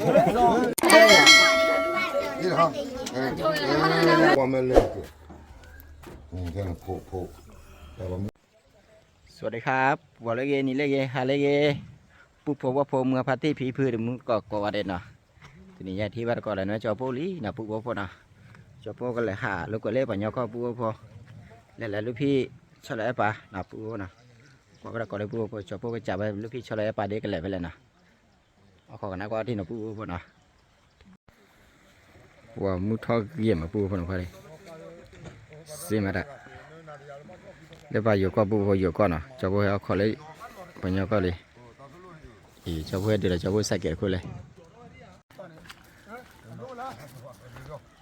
ပှၤမ့ၢ်လဲၤက့ၤ ဖိဖိ စဝၤဒံခါ ပှၤလၢဂ့ၤ နံၤလၢဂ့ၤ ဟါလၢဂ့ၤ ပုၢ်ဖိဝဲၢ်ဖိ မုၢ်ဖါတံၢ်ဖံဖု တမူတကိးကိးဂၤဒဲးနီၤ, တနံၤညါထံၣ်ဘၣ်တကိးလၢနွဲၣ်ကၠီပိၢ်လံနီၤ ပုၢ်ဖိဖိနီၤ, ကၠီပိၢ်ကလဲၤဟးလိာ်ကွဲလၢပှၤကညီကီၢ် ပုၢ်ဖိဖိ, လဲၤလဲၤလူၢ်ဖံးဆီလီၤအဲၣ်ပာ်နီၤ ပုၢ်ဖိနီၤ, ကွၢ်ကဒီးကိးလၢပုၢ်ဖိဖိ ကၠီပိၢ်ကစံးဝဲလူၢ်ဖံးဆီလီၤအဲၣ်ပာ်ဒ်ကလဲၤဖဲလဲၣ်နီၤ, အခီကနၣ်ကွၢ်ထံၣ်နီၤ ပုၢ်ဖိဖိနီၤ ပှၤမုၢ်ထီၣ်ဂ့ၤမး ပုၢ်ဖိဖိနီၤ ဖါလံ, စ့မးတၢ်, လၢပှၤယိၤကီၢ် ပုၢ်ဖိယိၤကီၢ်နီၤ ကၠီဖိဟဲအိၣ်ခိးလၢ ပှၤကညီကီၢ်လံ, အံၤ ကၠီဖိဟဲဒုးဒီး ကၠီဖိစဲးကဲးတခိၣ်လဲၣ်,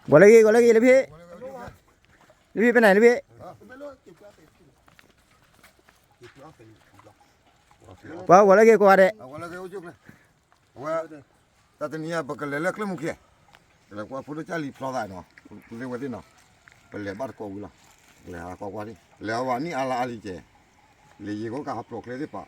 ဂီၤလၢဂ့ၤ ဂီၤလၢဂ့ၤ လၢဖံး, လၢဖံး ဖဲန့ၣ် လၢဖံး ပှၤဂီၤလၢဂ့ၤ ကိးဂၤဒဲး အဝဲ တၢ်တနံၤအံၤ ပကလဲၤလၢကျဲမုၢ်ခံ, ကလဲၤကွၢ်ဖိဒိၣ်ကၢ်လံၤဖျီသးနီၤ, ပသ့ဝဲသ့ၣ်နီၤ, ပလဲၤဘၣ်တကိးဝံၤလီၤ, လဲၤဟးကွၢ်ကွၢ်ဒံး လဲၤအဝဲနံၣ်အါလါအါလံကဲ, လဲၤယံၤဃိကဟးဖျိးကျဲသ့ၣ်ပာ်,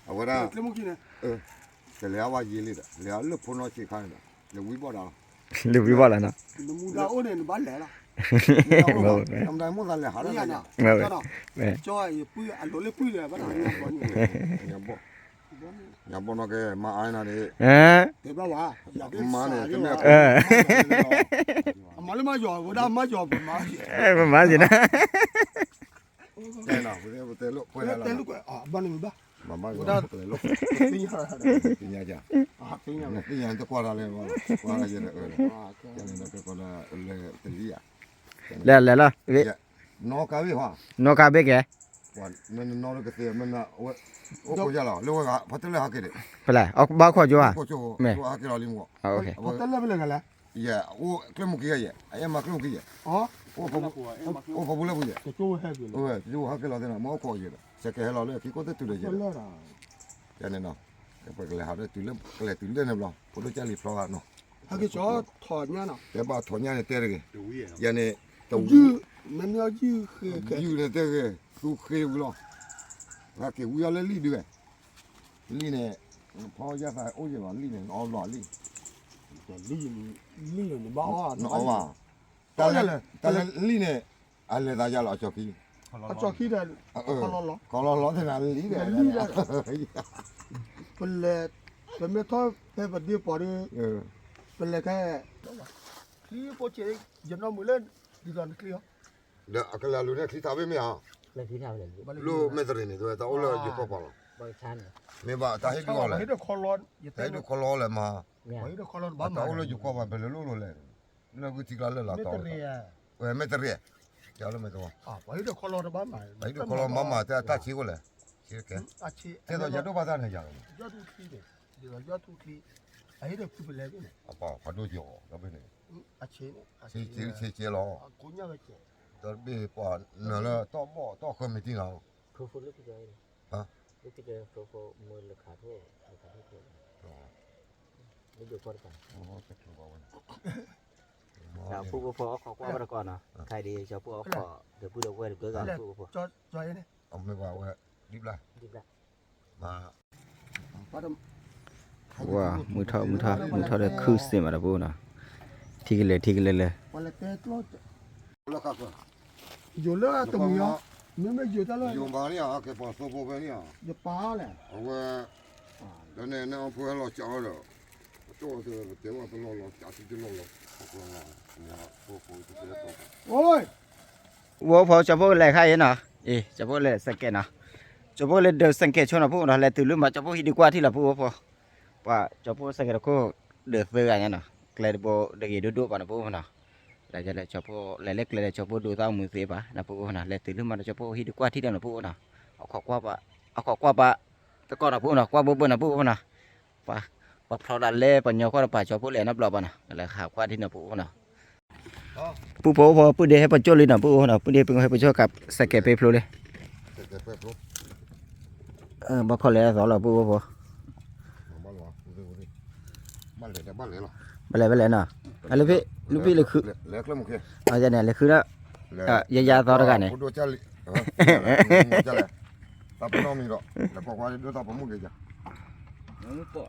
အဝဲဒၣ် ကလဲၤအဝဲယံၤလံဒီး လဲၤအလၢဖိနီၢ်ဆံးခါန့ၣ်ဒီး လဲၤဝံဘီၣ်ဒၣ်လီၤ, လဲၤဝံဘီၣ်လီၤနီၤ, နမူဒါအိၣ်န့ၣ် နဘၣ်လဲၤလီၤ, နမူဒါမိၣ်သးလဲၤဟးလီၤ, ကၠီ ယပုၢ်အလိၤလၢပုၢ်ဒီး ဘၣ်တၢ်ညါဘီန့ၣ် ညါဘီနီၢ်ကဲ မၤအါနၤန့ၣ်, မၤန့ၣ် တမ့ၢ်အမၤလၢမၤယီၤ ဝဲဒၣ်မၤယီၤ ပမၤ, ပမၤစ့ၢ်နီၤ, တဲလၢကွဲးလၢ ဘၣ်န့ၣ်ဘၣ်, ဝဲဒၣ် သ့ၣ်ညါ သ့ၣ်ညါ တကွၢ်တၢ်လဲၣ်, ကွၢ်တၢ်ယဲၢ်ဒီး ကဲန့ၣ်ဒီး ကဲကီးဒီး လဲၤတလံဧါ, လဲၤလဲၤလီၤ, နီၢ်ကါဘ့ၣ်, နီၢ်ကါဘ့ၣ်ကဲ မ့ၢ်နနီၢ်လၢကသ့ မ့ၢ်န အိၣ်ခိးယၤလီၤ လၢဝဲဂၤ ဖဲတလၢဟးက့ၤဒီး ဖဲလဲၣ် ဘၣ်ခိးကၠိဧါ, ဟးက့ၤလီၤလံမ့ၢ်, ဖဲတလၢဖဲလဲၣ်ဂၤလဲၣ်, ယအိၣ်ကျဲမုၢ်ကံယဲၢ် အအဲၣ်မၤကျဲမုၢ်ကံယဲၢ်, အိၣ်ဖီပူၤလၢပူၤယဲၢ်, ကၠိဟဲက့ၤလီၤသ့ၣ်နီၤ မ့ၢ်အိၣ်ခိးယဲၢ်ဒီး စဲးကဲဟဲလီၤလၢခံကိးသ့ၣ်တုၤဒီးယဲၢ်, ယဲန့ၣ်နီၤ, ပကလဲၤဟးဒီးတုၤလၢ ကလဲၤတုၤလၢန့ၣ်ဘျီ ဖိဒိၣ်ကၢ်လံၤဖျီဂၤနီၤ, ဟဲက့ၤကၠီ ထီၣ်ညါနီၤ, တဲဘၣ်ထီၣ်ညါန့ၣ်တဲတဂ့ၤ, ယဲန့ၣ် တဝံၤ မ့ၢ်မ့ၢ်အီၣ်ယုၢ်ဃ့ ယုၢ်န့ၣ်တဲဂ့ၤ သူဃ့ဝံၤလီၤ, ဟဲက့ၤဝံၤအီၤလၢလံၢ်ဒုးဝဲ လံၢ်န့ၣ် ဖီယါသးအိၣ်ယဲၢ်ဘၣ် လံၢ်န့ၣ် နအီဘျီလံၢ်, နအီဘၣ်, တၢ်လၢလံၢ်န့ၣ် အလဲၤသးယါလီၤအကၠီခံ, အကၠီခံဒီး ခီလီၤလီၤသနာ်လံၢ်ဒီး ပလဲၤ ပမ့ၢ်ထီၣ်ဖဲပဒ့ပီၤဒီး ပလဲၤခဲ ချံဖိက့ၤ ယနီၢ်မုာ်လၢ ဒ်သိးနချံအီၤ ဒီးအကလဲၤလူၤန့ၣ်ချံထးဘ့ၣ်မ့ၢ်ဧါ, လၢမဲၣ်တရံးန့ၣ် တဝဲတၢ်အိၣ်လၢယိၤကီၢ်ပှၤလီၤ, မ့ၢ်ဘၣ်တၢ်ဟ့ၣ်ဒုးအီၤလဲၣ်, တၢ်ဟ့ၣ်ဒုးခီလီၤလဲၣ်မၤ, တၢ်အိၣ်လၢယိၤကီၢ်ပှၤ ပလဲၤလိၣ်လိၤလဲၣ်, လၢဂုၢ်ထံကျါလၢလာ်တီၤ, ဝဲမဲၣ်တရံး, တၢ်လၢမဲၣ်တရံး, ပှၤဟ့ၣ်ဒုးခီလီၤတဘၣ်မၤတၢ်ဆံးအိၣ်လဲၣ်, ကဲသိးယဒိၣ်ဘၣ်တၢ်န့ၣ်ယၤလီၤ, ဖးဒိၣ်ကၠီလီၤ, ဒီးဘ့ၣ်ပှၤနၢၤလၢတီၢ်ဘီၣ်တီၢ်ဃၢမံၤတံၢ်နီၤ, ပုၢ်ဖိအီၣ်ခိးကွၢ်ဘၣ်တကီၢ်နီၤ, ခဲအံၤဒ်ကၠီဖိအီၣ်ခိး ဒီပုၢ်ဒီဝဲၢ်တကၢၢ်ဂၤ ပုၢ်ဖိ, မုၢ်ထီၣ် မုၢ်ထီၣ် မုၢ်ထီၣ်ဒီးခုစ့ၢ်မးဒီးပုၢ်နီၤ, ထံကလၢၤ ထံကလၢၤလၢ ယိၤလၢတမံၤအီၤ, မ့မ့ၢ်ယိၤတၢ်လၢ ယိၤဘၣ်န့ၣ်အီၤ ကဲပှၤသိဖိဖဲန့ၣ်အီၤ, ယပာ်အီၤလဲၣ်, အဝဲ လၢန့ၣ်န့ၣ်အီၤဖိဟဲလီၤကၠီဒီး ကၠီအီၤတဲဝဲပတဲဝဲပလီၢ်လီၤကၠီထံတလီၢ်လီၤ, ဖိဖိ ဝဲဖိကၠီဖိလဲၤခါအံၤနီၤ, အ့ ကၠီဖိလဲၤစဲးကဲးနီၤ, ကၠီဖိလဲၤဒုးစဲးကဲးဆိနီၤ ပုၢ်ဖိနီၤ, လဲၤတုၤလၢမး ကၠီဖိဟံးဒုးကွၢ်ထံၣ်လီၤ ပုၢ်ဖိ, ပှၤကၠီဖိစဲးကဲးတခိၣ် ဒုးသၢဂၤညါနီၤ, ကျဲတဘိတဂ့ၤဒိၣ်ဒိၣ်ဘၣ်နီၤ ပုၢ်ဖိနီၤ, လၢကၠီဖိလဲၤလၢကျဲလၢကၠီဖိဒိးသးမုာ်သ့ဘၣ်နီၤ ပုၢ်ဖိနီၤ, လဲၤတုၤလၢမးဒီးကၠီဖိဟံးဒုးကွၢ်ထံၣ်လီၤနီၤ ပုၢ်ဖိနီၤ, အခီကွၢ်ပှၤ, အခီကွၢ်ပှၤ, တကီၢ်နီၤ ပုၢ်ဖိနီၤ, ကွၢ်ဘိဘိနီၤ ပုၢ်ဖိနီၤ, ပှၤ, ပှၤဖျီဒၣ်လဲပှၤကညီကီၢ်ဒီးပှၤကၠီဖိလဲၤနီတဘျီဘၣ်နီၤ, လဲၤဟးကွၢ်ထံၣ်နီၤ ပုၢ်ဖိနီၤ, ပုၢ်ဖိဖိ ပုၢ်ဒ့ဟဲပကၠိလံနီၤ ပုၢ်ဖိနီၤ, ပုၢ်ဒ့ပဟဲပကၠိကးစဲးကဲးပ့ဖျိလံ, ဘၣ်ခီလဲၤအသီလီၤ ပုၢ်ဖိဖိ, ဘၣ်လဲၤ ဘၣ်လဲၤနီၤ, အလၢဖံး လူဖံးလဲၤဃု, လဲၤဃုလၢ, ယယၤသီတဂၤန့ၣ် တၢ်ပနီၣ်မံၤဒီး လဲၤကွၢ်ကွၢ်ဒ်တၢ်ပမူၣ်က့ၤယၤ, မူၣ်ပီၣ်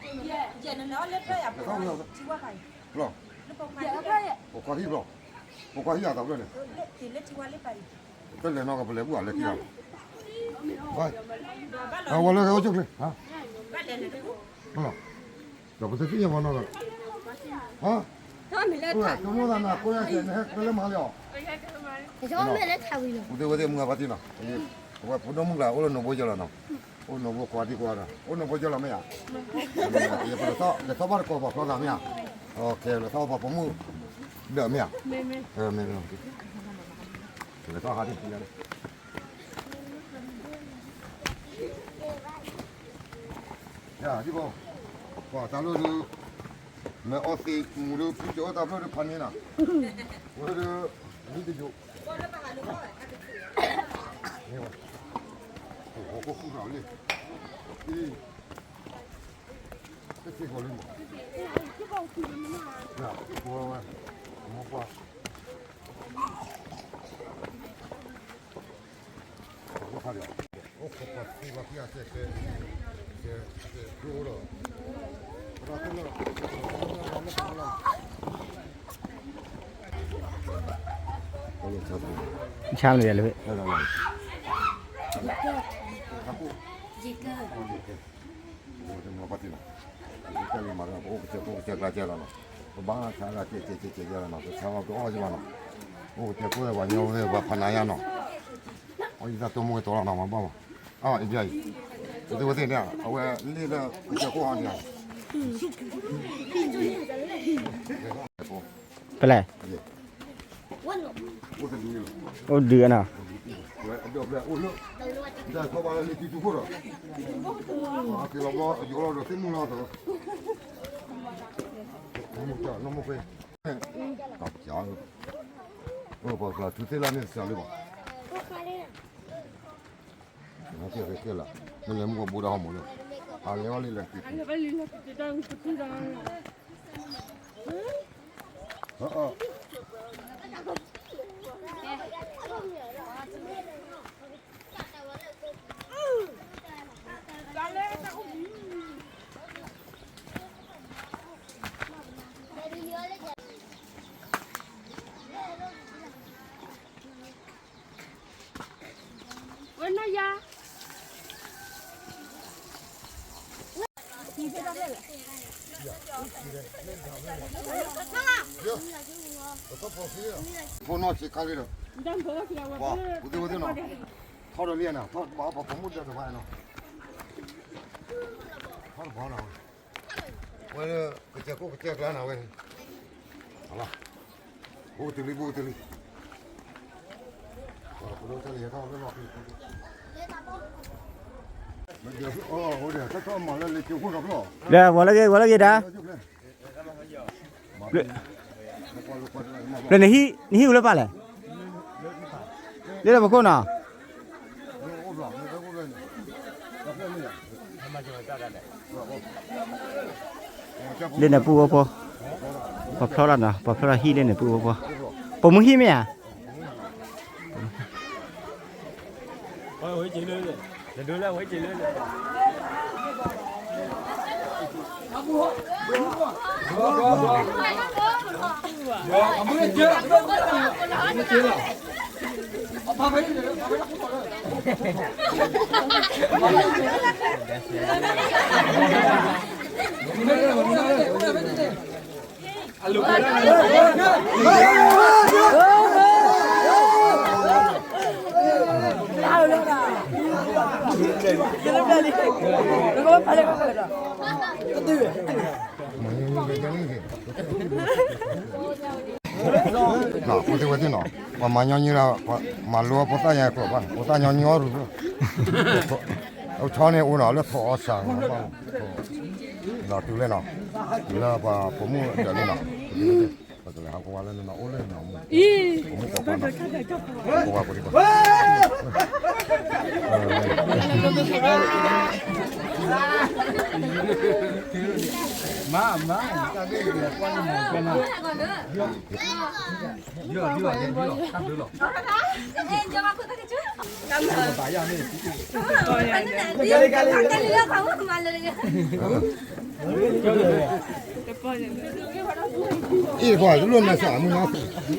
ဖီသီဖီကၠ့န့ၣ်လီၤ, လီၤ, ပိာ်ခွါဟံၣ်လီၤ, ပိာ်ခွါဟံၣ်အသးဖျၢၣ်န့ၣ်, တလဲၤနီၢ်ကပလဲၤဘူၣ်အလဲၤခံဂၤ, အဝဲလၢကအိၣ်ကၠိၣ်ချ့, လီၤ, ဒီးပတသ့ၣ်ညါဘၣ်နီၢ်ကီၢ်, တမိၣ်သးနၤကိးယၤကဲနဟဲကလၢမၤလၢအီၤ, ဝဲသ့ၣ်ဝဲသ့ၣ်မုၢ်ဂၤဖါတံၢ်နီၤ, အဝဲဖိဒိၣ်မုၣ်ကျါအိၣ်လၢနိၣ်ဘိကၠီလီၤနီၤ, အိၣ်နိၣ်ဘိကွၢ်ဒံကွၢ်ဒီး အိၣ်နိၣ်ဘိကၠီလီၤမ့ၢ်ဧါ, လဲၤသီၣ်ဘၣ်တကိးပှၤဖျီသးမ့ၢ်ဧါ, လဲၤသီၣ်ပှၤပိာ်မုၣ်, ဒီးမ့ၢ်ဧါ, လဲၤသီၣ်ဟးဒံး ယၤဒံးဘၣ်, ပှၤတၢ်လၢဒုး, မ့ၢ်အီသံးမူဒုး ဖုကၠိအတၢ်ဖျၢၣ်ဒုးဖးန့ၢ်နီၤ, ဝဲဒုး, မံတယိး, ဟီၣ်ခိၣ်ဃုဖးလံ, တစ့ၢ်ကီးလံမး, ဝဲဝဲ, မ့ၢ်ကွၢ် ဆါမလဲၣ်လၢ, ပအိၣ်ကစၢၢ်ကိၣ်ကစၢၢ်ကျါကဲလီၤနီၤ, ပဘၣ်ဆါဒၣ်ကဲကဲကဲကဲလီၤနီၤ, ပဆါဝဲကအီၣ်ယဘၣ်နီၤ, အိၣ်ကတဲကိၣ်ဝဲပှၤညီဝဲပှၤဖးနါယါနီၤ, အီၣ်ယသးတိၢ်မူကတီၤလီၤနီၤ မၤဘၣ်မး, အီၣ်အံၤဘၣ်အံၤ, ပသုဝဲသ့ၣ်န့ၣ် အဝဲလ့ၣ်လၢကစၢၢ်ကိၣ်အီၤန့ၣ် ပလဲၣ်, အိၣ်ဒုးနီၤ, ပှၤကလီၤဘျီအယိလီၤဒီးသ့ၣ်မုၢ်လီၤသီ, ပှၤကလီၤထူသ့ၣ်လၢန့ၣ်တစှၤလၢၤဘၣ်, နကဲလၢ မ့ၢ်လဲၤမူကဘိဒၣ်ဟီၣ်မူလၢ, အလဲၤဝဲလံလၢ တၢ်လၢတၢ်အိၣ်မူ ဖိနီၢ်ဆံးခါလံဒီး, ပူၤသ့ၣ်ဝဲသ့ၣ်နီၤ, ထီၣ်ဒီးလံနီၤ, ထီၣ်တဘၣ်ပှၤဖိမုၣ်ဒီးတဘၣ်နီၤ, ထီၣ်တဘၣ်နီၤ, ဝဲလၢကစၢၢ်ခိၣ်ကစၢၢ်ကျါနီၤဝဲ, အိၣ်တလံ အိၣ်တလံ, ဒီးဝဲလၢဂ့ၤ ဝဲလၢဂ့ၤတၢ် လၢနဟံၣ် နဟံၣ်အူလၢပၢ်လဲၣ်, လၢလၢပခိၣ်နီၤ, လၢနပုၢ်ဝဲၢ်ဖိ, ပှၤဖျီလီၤနီၤ, ပှၤဖျီလီၤဟံၣ်လၢနပုၢ်ဝဲၢ်ဖိ, ပိာ်မုၣ်ဟံၣ်မ့ၢ်ဧါ ဖိသ့ၣ်ဝဲသ့ၣ်နီၤ, ပှၤမၤညီနုၢ်ဒၣ်, မၤလိဖိသၣ်ညါကျိာ်ဘၣ်, ဖိသၣ်ညီနုၢ်အီၣ်ရူၤ, အိၣ်ဆီန့ၣ်အိၣ်နီၤ လၢထိးအီၣ်စၢ်, ဒီးတုၤလၢနီၤ, တုၤလၢပှၤပိာ်မုၣ်ဒၢးလံနီၤ, ပကလဲၤဟးကဝါလၢနနီၤ အိၣ်လၢနနီၤမူ, မူကီၢ်ပှၢ်နီၤ, ကဝါပှၤဒံးပှၤ မၤ မၤ တၢ်ဘ့ၣ်ကွၢ်လၢမၤကဲနီၤ, ဒ်လီၤ ဒ်လီၤ ဒ်လီၤ တၢ်ဘျုးလီၤ. အံၤကွၢ် လိၣ်မဲာ်ဆှး မုၢ်နၤ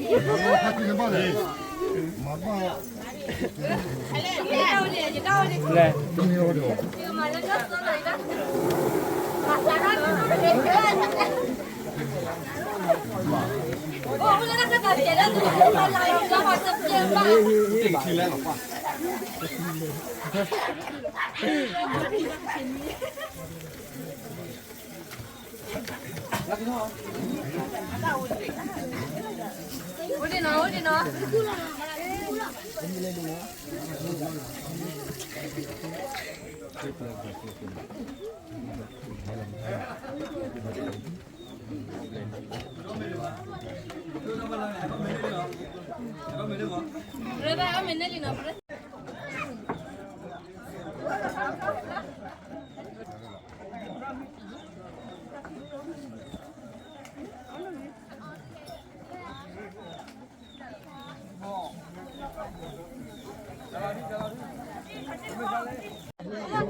သ့ၣ် မၤဘၣ် လဲၣ် အိၣ်ဒံးနီၤ အိၣ်ဒံးနီၤ.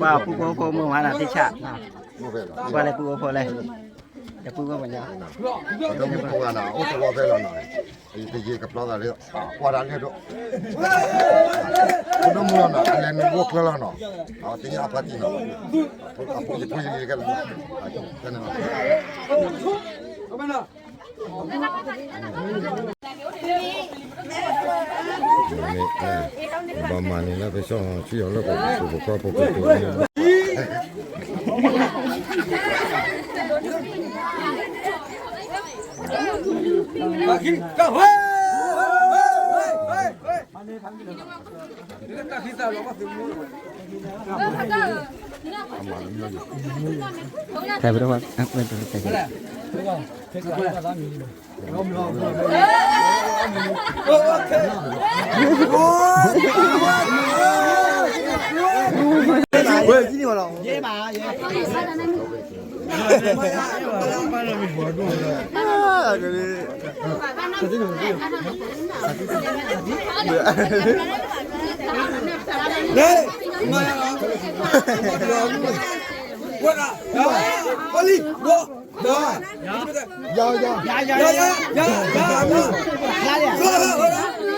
ပှၤပုၢ်ဖိဖိမုၣ်မၤနၤသ့ၣ်ဆၣ်, ပှၤလဲၤပုၢ်ဖိဖိလဲၣ်, လဲၤပုၢ်ဖိဖိညါ, အိၣ်တဝီဖဲလီၤနီၤ, ယကပျီသးလၢ ကွၢ်တၢ်လၢဒိၣ်, ဒိၣ်မူလီၤနီၤ အလဲၤနဂိၢ်ကျၢၤလီၤနီၤ, အသ့ၣ်ညါအဖါတံၢ်နီၤ, အဖိယဖိယလံၤကဲလီၤ, မ့ၢ် ဘၣ်မၤန့ၣ်လၢပဆီၣ်ဆံၣ်အီၤလၢပကပီၤပကပီၤ တၢ်ဘျု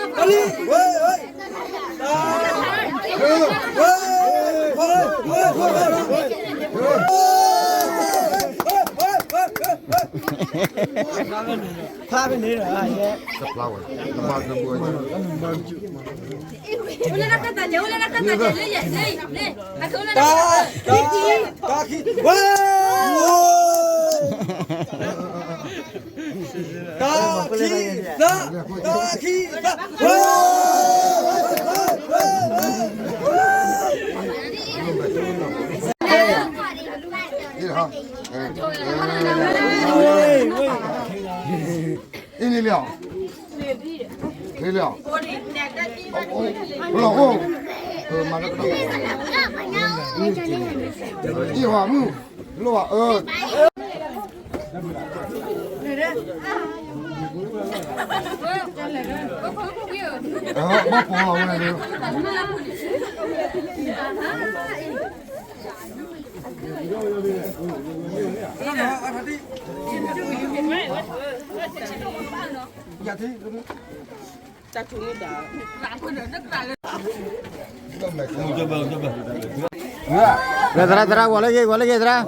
းဝဲ အဝဲတၢ်ဘျုး ဝဲ ယဲဘၣ် ယဲ ဖးဖဲန့ၣ်ဒီး ဖးဖဲန့ၣ်ဒီး တပျၢ်ဝဲ တမၤတဘူး တၢ် တၢ် တၢ်ခံ ဝဲ တၢ်ခံသၢ တၢ်ခံသၢ ဝဲ အ့န့ၣ်လီၤ န့ၣ်လီၤ ဘလီၤအိၣ် မၤလၢကဒီး အ့ၣ်ဟီမုၣ် လိၣ်ဘၣ်အၢ ဘၣ်ပိာ်လီၤဝဲန့ၣ် သရၣ် သရၣ် ဂီၤလၢဂ့ၤ ဂီၤလၢဂ့ၤ သရၣ်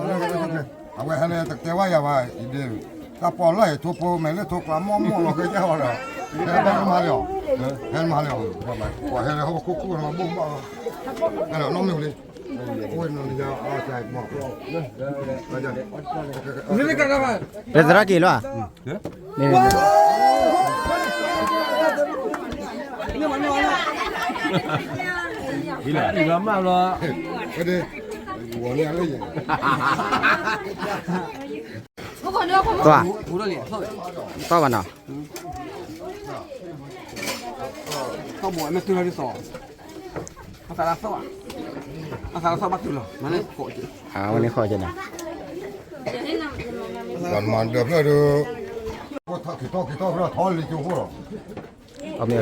အဝဲဟဲလၢတတဲဝဲယၤဘၣ် တၢ်ပီၣ်လၢယထိဖိမဲာ်လၢထိကျါမီၢ်မီၢ်လီၤကဲယၤဝဲဒီး ဟဲဘၣ်မၤလီၤ ဟဲမၤလီၤ ပှၤဟဲလၢဟီၣ်ခိၣ်ခိၣ်လီၤဘိၣ်ဘၣ်လီၤ အဲၣ်ဒိးနီၢ်မ့ၢ်ဝံၤလံ အိၣ်နီၢ်လံယၤအီၣ်စၢ်မီၢ် ဒီးသရၣ်က့ၤလီၤဧါ န့ၣ် မၤလီၤ ဝီၤလၢယၤလၢယၤ သွား သွားပါနော် သီၣ်ဘိးအမဲာ်တုၤလီၤဒ်သိး အသးလၢသီၣ် အသးလၢသီၣ်ဘၣ်တုၤလီၤ မၤန့ၣ်ဃိးက့ၤ အဝဲန့ၣ်ဃိးက့ၤနီၤ ပှၤမၤဒၢးဖျၢၣ်ဒီး က့ၤထီၣ်က့ၤထီၣ်က့ၤထီၣ်ဖျၢၣ်ထီလံကၠိဃိၣ်လီၤ အီၣ်မ့ၤအီထံလံ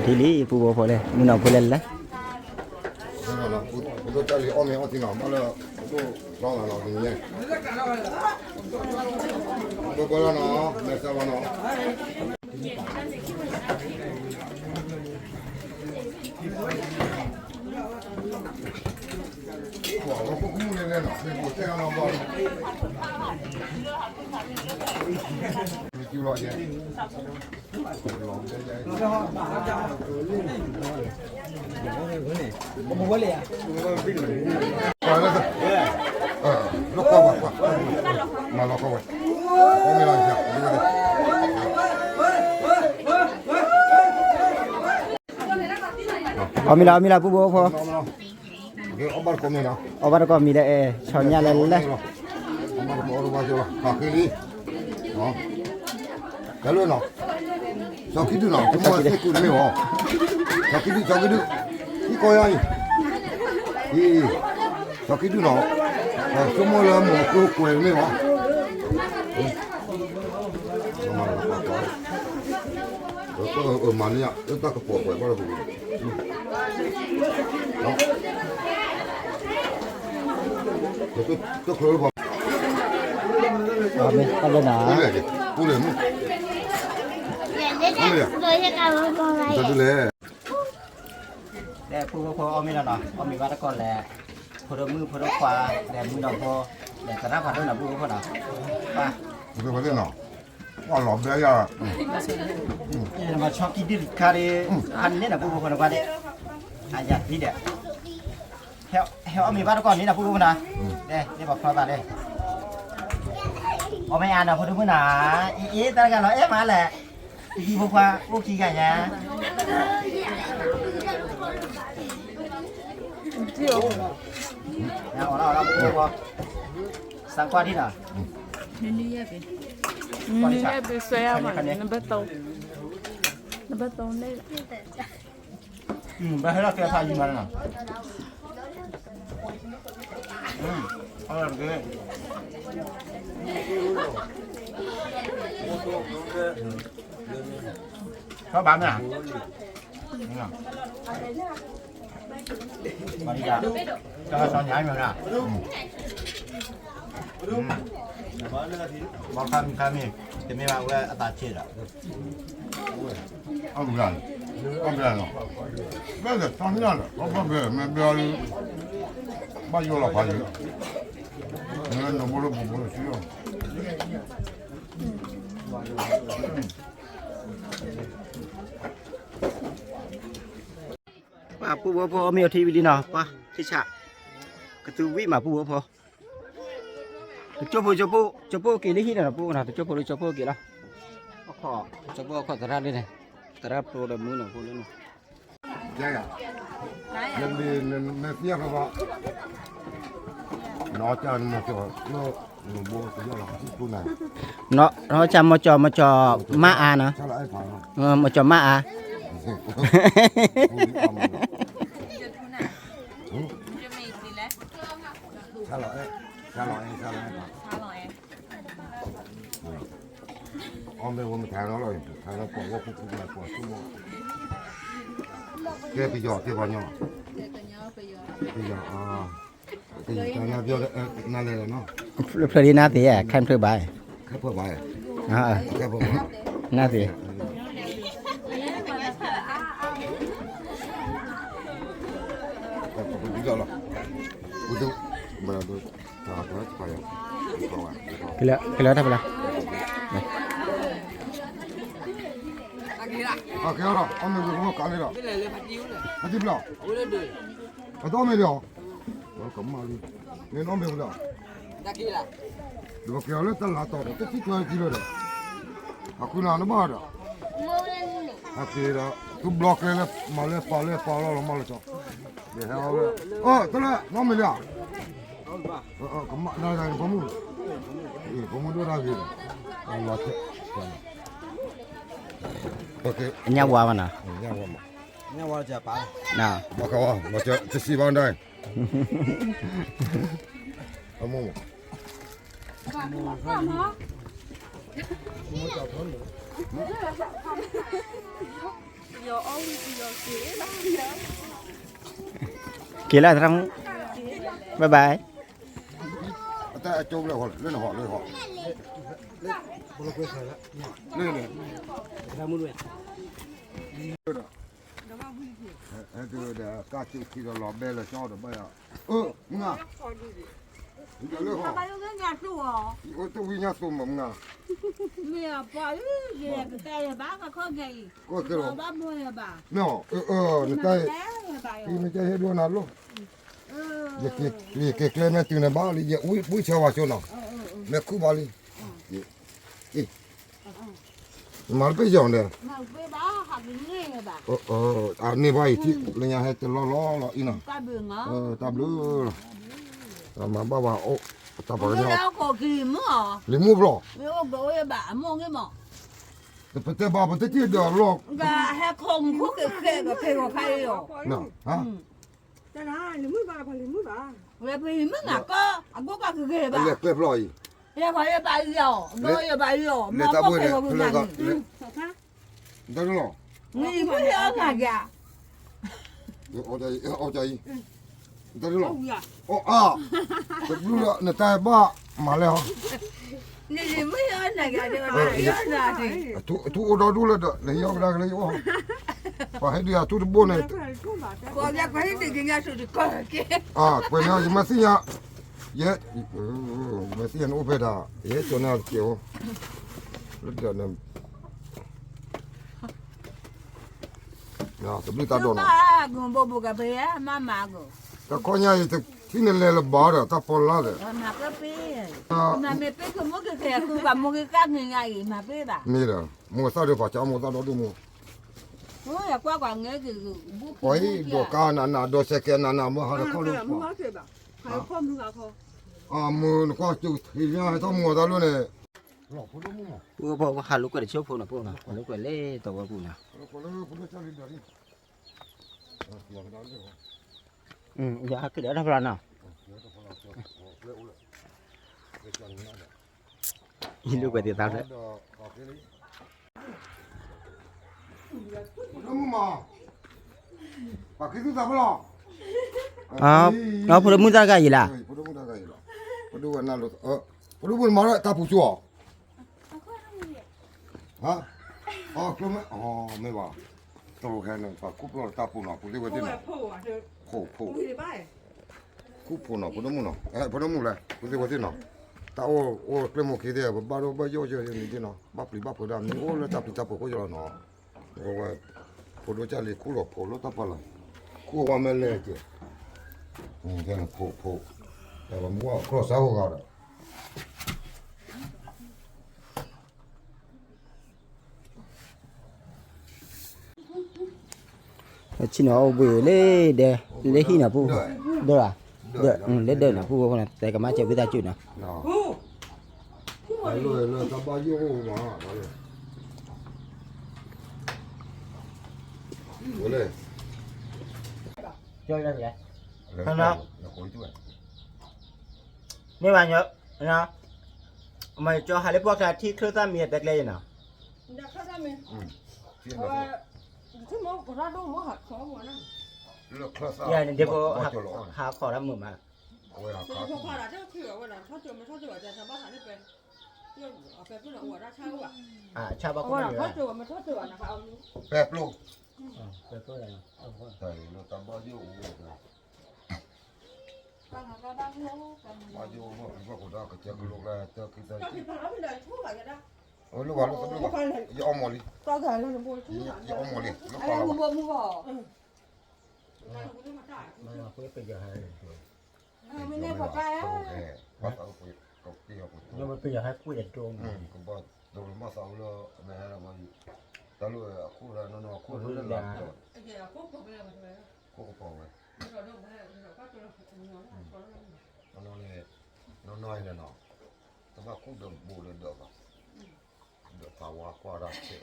ပူဖိဖိလဲၣ် မုၢ်နီၢ်ဖိလဲၣ်လဲၣ် ပဒိၣ်တၢ်လံအီၣ်မ့ၤအီထံနီၤ ဘၣ်လၢပဒိၣ်လီၤနီၤ တနံၤညါ ဘၣ်ဘၣ်လီၤနီၤ မဲာ်စၢ်လီၤနီၤ အီၣ်မ့ၤလီၤ အီၣ်မ့ၤလီၤ ပူဖိဖိ အီၣ်ဘၣ်တကိးမံၤဒီး အဲ ဆီညၣ်လဲၣ်လဲၣ် ကဲလၢနီၤ စီၤခံဒုနီၤ ဆိကမိၣ်သ့ၣ်ကူတမ့ၢ်ဘၣ် စီၤခံဒု စီၤခံဒု ဟံၣ်ကီယါအံၤ အံၤ စီၤခံဒုနီၤ ဆိကမိၣ်လၢမိၢ်ကျိကွဲးတမ့ၢ်ဘၣ် မၤလၢ မၤလၢ တၢ်ကပီၤပှဲၤဘၣ်လၢ တၢ်ချၢဘၣ် ပူဖိဖိအီၣ်မ့ၤလီၤနီၤ အီၣ်မ့ၤဘၣ်တကိးလဲၣ် ဖိဒိၣ်မုၣ်ဖိဒိၣ်ခွါ လဲၤမုၢ်ဒီးဖိ လဲၤသရၣ်ဖးဒိၣ်နီၤ ပူဖိဖိနီၤ ပှၤ ပှၤလီၤဘဲယၤ မၤဆီကံဒုၣ်တခါဒီး ဖးန့ၣ်နီၤ ပူဖိဖိနီၤ ပှၤဒီး အယၤဒ်ဒီး ဟဲအီၣ်မ့ၤဘၣ်တကိးန့ၣ်နီၤ ပူဖိဖိနီၤ န့ၣ်ပှၤဖျီသးလဲၣ် အီၣ်မ့ၤအါနီၤ ဖိဒိၣ်မုၣ်နီၤ အ့ၣ်အ့ၣ် တၢ်တဂၤလီၤအဲၣ်မးလဲၣ် အံၤဖိခွါ အိၣ်ခံဂၤညါ စမ်းကွၢ်ထံၣ်နီၤ နနွံယဲၢ်ပီ နနွံယဲၢ်ပီ ဆွဲရမှာ နံပါတ်သုံး နံပါတ်သုံးနဲ့ ဘၣ်ဟဲလီၤကဲဖးယံၤမးနီၤ အီၣ်တက့ၢ် ထီၣ်ဘၣ်မ့ၢ်ဧါ ပှၤဒ်တၢ် တၢ်ကစီၣ်ညါမ့ၢ်ဧါ ဘီခါမံၤခါမံၤ တမ့ၢ်ဘၣ်ဝဲအသးဆံးဒီး အီၣ်ဘျါ အီၣ်ဘျါနီၤ ဘၣ်လဲၣ် ဆီညၣ်လီၤ အီၣ်ဘျါဘျါ မ့ၢ်ဘျါလံ ဘၣ်ယိၣ်လီၤဖးယံၤ မ့ၢ်နီၢ်ဘိလၢပူၤဘိလၢဆံလီၤ ပှၤပူဖိဖိအီၣ်မ့ၤအီထံဝံၤလံနီၤ, ပှၤထံဆး, ကသူဝံၣ်မးပူဖိဖိ, တကၠိဖိကၠိဖိ ကၠိဖိက့ၤလၢဟံၣ်န့ၣ်နီၤ, ပူနီၤ တကၠိဖိလၢကၠိဖိက့ၤလီၤ, အခီၣ် ကၠိဖိအခီၣ်သရၣ်လၢန့ၣ်, သရၣ်ပျိဒီးမုၢ်နီၤ ပူလၢန့ၣ်, နသ့ၣ်ညါဘၣ်, နီၢ်ကၠီမီၤကၠီ မီၤကၠီမါအါနီၤ, မီၤကၠီမါအါ, အီၣ်မ့ၤဝဲမတၤလီၤ မတၤလီၤ ပှၤဝဲခိၣ်ခိၣ်မး ပှၤသူၣ်မီၢ်, ကဲပယီၤကဲပှၤညီ, ပယီၤ, ပယီၤ, နၤလဲၣ်နီၤ, ဖျၢၣ်ဒ်နၤသ့ၣ် ခဲဖျၢၣ်ဘၣ်, နၤသ့ၣ် ကလၢတၢ်ဖဲလၢ, ကဲဒီး အီၣ်မ့ၤဝံၤကလီၤ, ဖါတံၢ်ဘျီ, အတအီၣ်မ့ၤလီၤ, မ့ၢ်အီၣ်မ့ၤဝံၤလီၤ, ဒီးကဲအီၤလၢတၢ်လၤတီၤဒီး တထံၣ်ကျီထံလၢဒီး, အဃုနၤနဘၣ်ဒီး, ဟဲက့ၤဒီး သူဘျီကျဲလၢ မၤလၢပာ်လၢပာ်လီၤလီၤမၢ်လီၤကီး, ဟဲအီၤလၢ, အၢ တလၢ နအီၣ်မ့ၤလံဧါ, ကမၣ်ဒၣ်ဂၤန့ၣ် ဖိမုၣ်, ဖိမုၣ်ဒိၣ်တၢ်ဂ့ၤ, လီၤ, ညၣ်ဝါမးနီၤ, ညၣ်ဝါမး, ညၣ်ဝါ, တစံးဘၣ်ဒၣ်, အမိၢ်မး က့ၤလၢသရၣ်မုၣ်, bye bye, အတၢ်အကၠိလၢဟီၣ်လၢနဟီၣ်လၢဟီၣ်, လၢ, ဟဲတုၤဒီးကၢ်ကၠိခံဒီးလီၤဘဲလၢကၠီဒီးဘၣ်ယၤ, အၢ မုၢ်နၤ, လၢဟီၣ်, တဝံၣ်ညါသိးမးမုၢ်နၤ, မ့ၢ်အပှၤအံၤ ယကတဲယဘၣ်ကခီညါအံၤ, ကဲလီၤ, မ့ၢ်အီၤ, နတၢ်, နတၢ်ဟဲဒိနၤလိၣ်, ယက့ၤကျဲမ့ၢ်တုၤန့ၣ်ဘၣ်လံ ယဝံၣ်ဆၢဝၤဆိနီၤ, မ့ၢ်ခူၣ်ဘၣ်လံ, မၤတပ့ၢ်ယီၤန့ၣ်, အန့ၢ်ဘၣ်အံၤထံၣ် လၢညါဟဲတလီၢ်လီၢ်လီၤအံၤနီၤ, တၢ်ဘျုးလီၤ, မၤဘၣ်ဝဲအိၣ်, တၢ်ပှၤကညီ, လံာ်မူဘျီ, ပတဲဘၣ်ပတထံၣ်ဒီးလီၢ်, ဟဲခိၣ်မူခိၣ်ကဲးကဲးဒီးဖဲဂီၤခါအံၤလီၤ, လၢပဟံးမုၢ်ဘၣ်ပှၤလံၤမုၢ်ဘၣ်, ဝဲပဟံးမုၢ်နၤကီၢ် အဘိဘၣ်ကဂ့ၤဘၣ်, လၢကျဲဖျီအံၤ, လၢတၢ်ဘိန့ၣ်, တၢ်လီၤ, အီၣ်ကၠီအံၤ, တၢ်လီၤ, အီၣ်အါ, တဘျုးလၢနတၢ်ဘၣ်မၤလဲၣ်ဟီ, အထူအိၣ်ဒီဒူၣ်လၢဒီး နဟံးအီၣ်ကဒါက့ၤလၢယအိၣ်, ပှၤဟဲဒုးအထူတဘိန့ၣ်, ကွဲးန့ၣ်ယမ့ၢ်သ့ၣ်ညါ, ယဲ, ယမ့ၢ်သ့ၣ်ညါနအိၣ်ဖဲဒၣ်, ယဟဲကၠီန့ၢ်အီၤတကဲးဖိ, လၢဒီးန့ၣ်, တဘျုးတၢ်ဒိၣ်နီၤ, တခီညါအံၤ ထံၣ်နလဲၤလၢၤဘၣ်ဒီး တၢ်ဖီလာ်ဒီး, မ့ၢ်ဒီး မိၢ်သၣ်ဒီးပှၤကၢမိၢ်သၣ်ဒီဒူၣ်မိၢ်, ပှၤအံၤ ဒိးကါနးနး ဒိးစဲးကဲးနးနး မ့ၢ်ဟးတခီလၢ, မုၢ်နကွၢ်ကၠိဟ့ၣ်ညါဟဲထီၣ်မိၢ်သၣ်လိၣ်န့ၣ်, ပဟးလိာ်ကွဲတဆိဖိနီၤ ဖိနီၤ ဟးလိာ်ကွဲလၢတဝီပူၤနီၤ, ယဟးက့ၤဒီးတၢ်ဖျါနီၤ, ယလိာ်ကွဲသ့ၣ်သၣ်ဖျါ, ဖိဒိၣ်မုၣ်သၣ်တဂၤအံၤလီၤ, ဖိဒိၣ်မုၣ်တဂၤအံၤလီၤ, ဖိဒိၣ်မုၣ်မၤလၢတၢ်ပူၤဆိအီၤ, ဟါ, အကျိမ့ၢ်, မ့ၢ်ဘၣ်, တရူးဟဲန့ၣ် ပှၤခူၣ်ပျီၢ်လၢတၢ်ပူၤနီၤ ပူၤသ့ၣ်ဝဲသ့ၣ်နီၤ, ခိၣ်ခိၣ်, ခူၣ်ဖိနီၤ ဖိဒိၣ်မုၣ်နီၤ, ဖိဒိၣ်မုၣ်လဲၣ် ပူၤသ့ၣ်ဝဲသ့ၣ်နီၤ, တၢ်အိၣ်အိၣ်ကျဲမိၢ်ခံသ့ၣ် ပဘၣ်ဒိဘၣ်ယိၣ်ယိၣ်ယိၣ်န့ၣ်နီၤ ဘၣ်ပျံၤဘၣ်ဖုးဒၣ် မ့ၢ်အိၣ်လၢတၢ်ပျံၤတၢ်ဖုးခိၣ်ယလီၤနီၤ, ဝဲ ဖိဒိၣ်ကၢ်လံၤခူၣ်လီၤဖိးလၢတၢ်ပာ်လီၤ, ခူၣ်ဝဲမဲာ်လဲၣ်ကဲ, ဖိးဖိး, တၢ်ပမူဝဲခီၣ်စါဟိဂၤဒီး ဆ့ၣ်နီၤအိၣ်ဘှံးလၢဒဲ လၢဟံၣ်နီၤပူၤ, ဒၢၣ်, ဒၢၣ်, လၢဒၢၣ်နီၤပူၤအဃိန့ၣ် တဲကမၣ်စၢၤဝံသးစူၤနီၤ, လၢတၢ်ဘၣ်ယိၣ်အိၣ်မး, ဝဲလဲၣ်, ကၠီလဲၣ်လဲၣ်, မ့ၢ်ဘၣ်ညီ, မ့ၢ်ကၠီဟးလၢပှၢ်ကျါထံချၢသၣ်မံၤအတဲကျဲယနီၤ, ယန့ၣ်ဒ်ဖိဟးခီၣ်တၢ်မုာ်မး, ဆၣ်ဘၣ်ခီၣ်မ့ၢ်ဝဲ, ပဲပျိ, ဘၣ်ယိၣ်ဘၣ်ကစၢ်ကလိကျါတၢ်ခံသၢ, ယအီမီၢ်လံ, ယအီမီၢ်လံ, လၢပှၤလီၤဘၣ်, မ့ၢ်န့ၣ်ပှၤ, ပယီၤဟဲကွံာ်အဒိ, ကဘၣ်ဒိလၢမၤသးအူလၢ, တၢ်လၢအခိၣ်နီၢ်နီၢ်အခိၣ်လၢလၢလၢ, ခိၣ်ကပီၤဝဲ, နီၢ်နီၢ်န့ၣ်, နီၢ်နီၢ်အံၤန့ၣ်နီၤ, တဘၣ်ခူၣ်ဒီးဘူးဒီးဒၢးဘၣ်, ဒီးဖးဝါကွၢ်ဒၣ်ဆဲးလီၤ,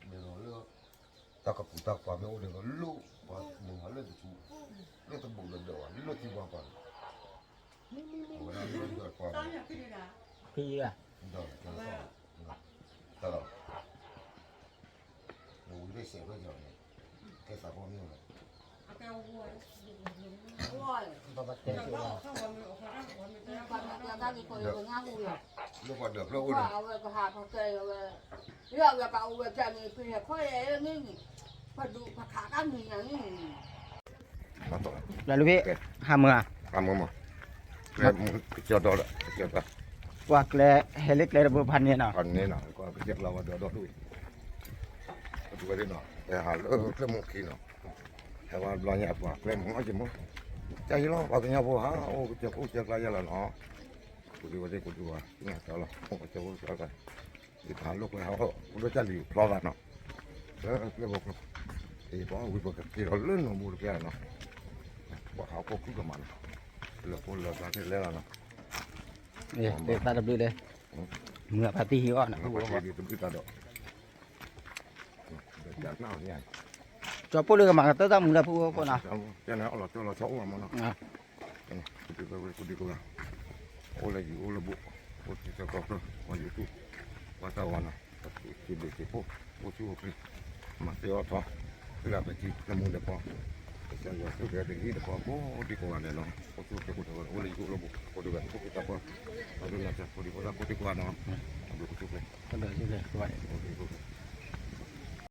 မ့ၢ်လီၤလၢ တၢ်ကပူၤတၢ်ပှၤမ့ၢ်အိၣ်ဒီး လိၣ်ပှၤမုၢ်ဟါလၢတဆူ, လၢတဘူးဒီးဒၢးဘၣ် လၢထံဘၣ်ပှၤန့ၣ်, အဝဲဒၣ်လၢဒၢးပှၤန့ၣ်, ဖံဂၤ, တၢ်လီၤ, နဝံၤလၢစဲးဖဲကီၤန့ၣ်, ကဲသးပှၢ်မ့ၢ်ဝဲ, ဘၣ်ဘၣ်တဲ, လၢပှၤဒၢးဖျၢၣ်အိၣ်န့ၣ်, အဝဲကဟးဖီကဲဝဲ, လၢအဝဲကအိၣ်ဝဲကဲန့ၣ် ပဟဲခီၣ်ယဲၢ်န့ၣ်န့ၣ်, ပဒူးပခးတၢ်မံၤညါန့ၣ်န့ၣ်, လၢဖဲ, ဟးမုာ်ဧါ, ဟးမုာ်မး, ကစၢၢ်ဒီးလၢ, ကစၢၢ်ဒီး, ပှၤကျဲ, ဟဲလၢကျဲတဘိဖးန့ၣ်နီၤ, ဖးန့ၣ်နီၤ, ကစၢၢ်ကျါဝဲဒီးဒီဒူၣ်အံၤ, ပဒူးဝဲဒၣ်နီၤ, ဟဲဟးလၢကျဲမုၢ်ခံနီၤ, ဟဲဝဲဘျီညါပှၤကျဲမုၢ်အီၣ်က့ၤမုၢ်, ကၢ်ယံလီၤ ပှၤကညီဖိဟးအိၣ်ကစၢၢ်ခိၣ်ကစၢၢ်ကျါယဲၢ်လီၤနီၤ, ကိးဒံဝဲဒၣ်ကိးဒံဝဲ, ကၢ်လီၤ ကစၢၢ်ခိၣ်ကစၢၢ်ကျါ, ယတဟးလိာ်ကွဲဟးအိၣ် အိၣ်ဒီးကၢ်လံၤဖျီသးနီၤ, လၢကျဲဖိကျိ, အံၤပှၤဝံၤပကက့ၤလီၤလၢနီၢ်မူတကဲနီၤ, ပှၤဟးအိၣ်ခိၣ်ခုၣ်ကမးနီၤ, လၢဖိလၢကျါန့ၣ်လဲၣ်လီၤနီၤ, သးတဘျုးလဲၣ်, မုၢ်အဖါတံၢ်ဟံးအီၣ်နီၤ, တဘျုးတၢ်ဒီး ကၠီပိၢ်လၢကမၤကတၢၢ်တၢ်မူလၢဖုအိၣ်ခိၣ်နီၤ, ကန့ၣ်အီၣ်လီၤကၠီလီၤဆီအိၣ်မးနီၤ, အိၣ်လၢယံၤအိၣ်လၢဘူး, အိၣ်တံၤသကိးဖျၢၣ်, ပှၤယိၤတူၢ်, ပှၤတၢ်ဝၤနီၤ, စံးဘျုးစံးဖှိၣ်, အိၣ်ဆူၣ်အိၣ်ချ့, မၤသ့အီၣ်ထီ, လၢအပထံလၢမူဒဲးပီ, ကစၢ်ယွၤဆိၣ်ဂ့ၤတဂ့ၤတကီၢ်ကိးဒံကိးဂၤဒဲးနီၤ, အိၣ်ဆူၣ်အိၣ်ချ့ကိးဒံကိးဂၤ, အိၣ်လၢယံၤအိၣ်လၢဘူး, ကိးဒံကိးဂၤ, အိၣ်ဒီးနၤစၢ်ကိးဒံကိးဂၤကိးဒံကိးဂၤနီၤ, အဘျုးကစူၣ်ကျဲ, ကိးဒံကိးဂၤ